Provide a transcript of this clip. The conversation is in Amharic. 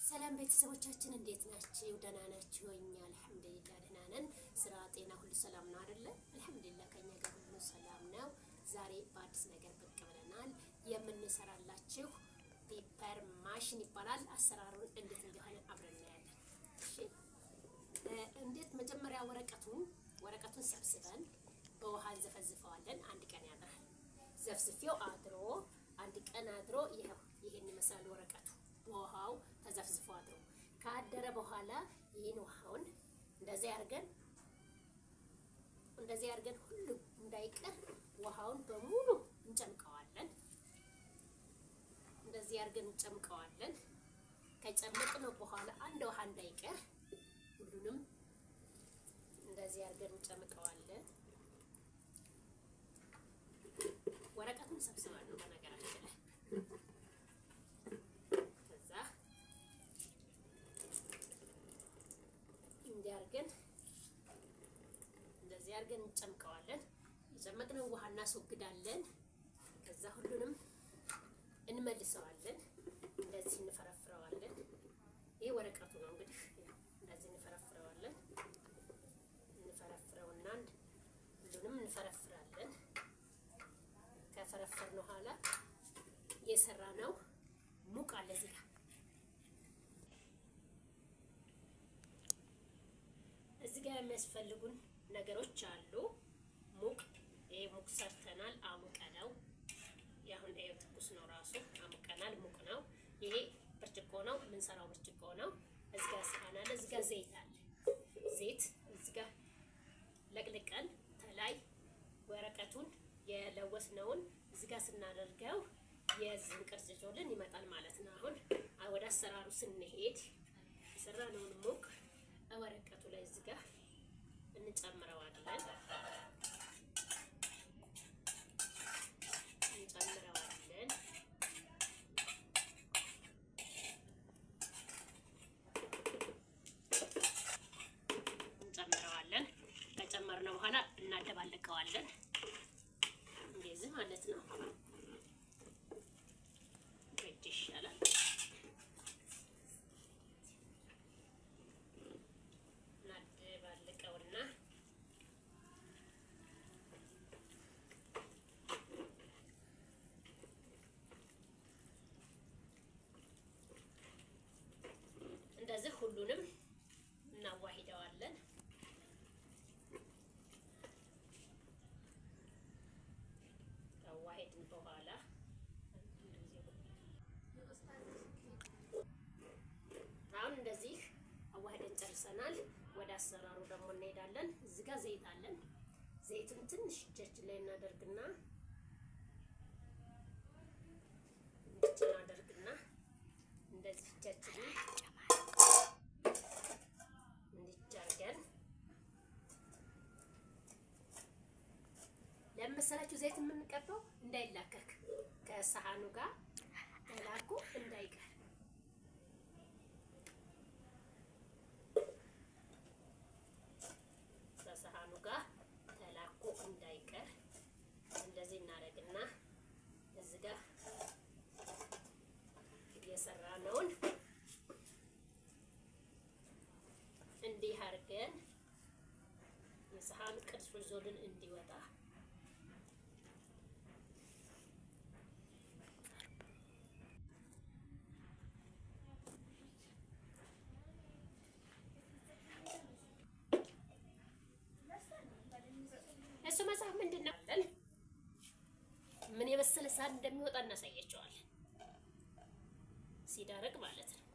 ሰላም ቤተሰቦቻችን እንዴት ናችሁ? ደህና ናችሁ? እኛ አልሐምዱሊላህ ደህና ነን። ስራ፣ ጤና ሁሉ ሰላም ነው አይደለ? አልሐምዱሊላህ ከኛ ጋር ሁሉ ሰላም ነው። ዛሬ በአዲስ ነገር ብቅ ብለናል። የምንሰራላችሁ paper machine ይባላል። አሰራሩን እንዴት እንደሆነ አብረን እናያለን። እሺ፣ እንዴት መጀመሪያ ወረቀቱን ሰብስበን በውሃ እንዘፈዝፈዋለን። አንድ ቀን ያድራል። ዘፍዝፌው አድሮ አንድ ቀን አድሮ ይኸው ይሄን ይመስላል ወረቀቱ በውሃው ተዘፍዝፎ አድሮ ካደረ በኋላ ይህን ውሃውን እንደዚህ አድርገን እንደዚህ አድርገን ሁሉም እንዳይቀር ውሃውን በሙሉ እንጨምቀዋለን። እንደዚህ አድርገን እንጨምቀዋለን። ከጨመቅነው በኋላ አንድ ውሃ እንዳይቀር ሁሉንም እንደዚህ አድርገን እንጨምቀዋለን። ወረቀቱን ሰብስበን ነው በነገራችን ላይ። ከዛ እንዲህ አድርገን እንደዚህ አድርገን እንጨምቀዋለን። የጨመቅነው ውሃ እናስወግዳለን። ከዛ ሁሉንም እንመልሰዋለን። እንደዚህ እንፈረፍረዋለን። ይሄ ወረቀቱ ነው እንግዲህ እንደዚህ እንፈረፍረዋለን። እንፈረፍረውና ሁሉንም እንፈረፍራለን። ከፈረፈርነው ኋላ የሰራነው ሙቅ አለ እዚህ ጋር እዚህ ጋር የሚያስፈልጉን ነገሮች አሉ። ሙቅ ይሄ ሙቅ ሰርተናል፣ አሙቀነው። ያሁን ይሄ ትኩስ ነው ራሱ አሙቀናል፣ ሙቅ ነው። ይሄ ብርጭቆ ነው የምንሰራው ብርጭቆ ነው። እዚህ ጋር ሰሃን አለ፣ እዚህ ጋር ዘይት አለ። ዘይት እዚህ ጋር ለቅልቀን ተላይ ወረቀቱን የለወስነውን እዚህ ጋር ስናደርገው የዚህን ቅርጽ ይዞልን ይመጣል ማለት ነው። አሁን ወደ አሰራሩ ስንሄድ የሰራነውን ሙቅ ወረቀቱ ላይ እዚህ ጋር እንጨምረዋለን እንጨምረዋለን። እንጨምረዋለን። ከጨመርነው በኋላ እናደባልቀዋለን እንደዚህ ማለት ነው። በእጅ ይሻላል። እናደባልቀውና እንደዚህ ሁሉንም እናዋሂደዋለን። ካዋሄድን በኋላ አሁን እንደዚህ አዋህደን ጨርሰናል። ወደ አሰራሩ ደግሞ እንሄዳለን። እዚህ ጋር ዘይት አለን። ዘይቱን ትንሽ እጃችን ላይ እናደርግና እናደርግና እንደዚህ እጃችንን እንዲቻርገን ለመሰላችሁ ዘይት የምንቀባው እንዳይላከክ ከሰሃኑ ጋር ተላኩ እንዳይቀር ከሰሃኑ ጋር ተላኮ እንዳይቀር እንደዚህ እናደርግና እዚህ ጋር የሰራነውን እንዲህ አድርገን የሰሃኑ ቅርጽ ይዞልን እንዲወጣ እሱ መጽሐፍ ምንድን ነው? ምን የመሰለ ሳህን እንደሚወጣ እናሳያቸዋለን። ሲደርቅ ማለት ነው።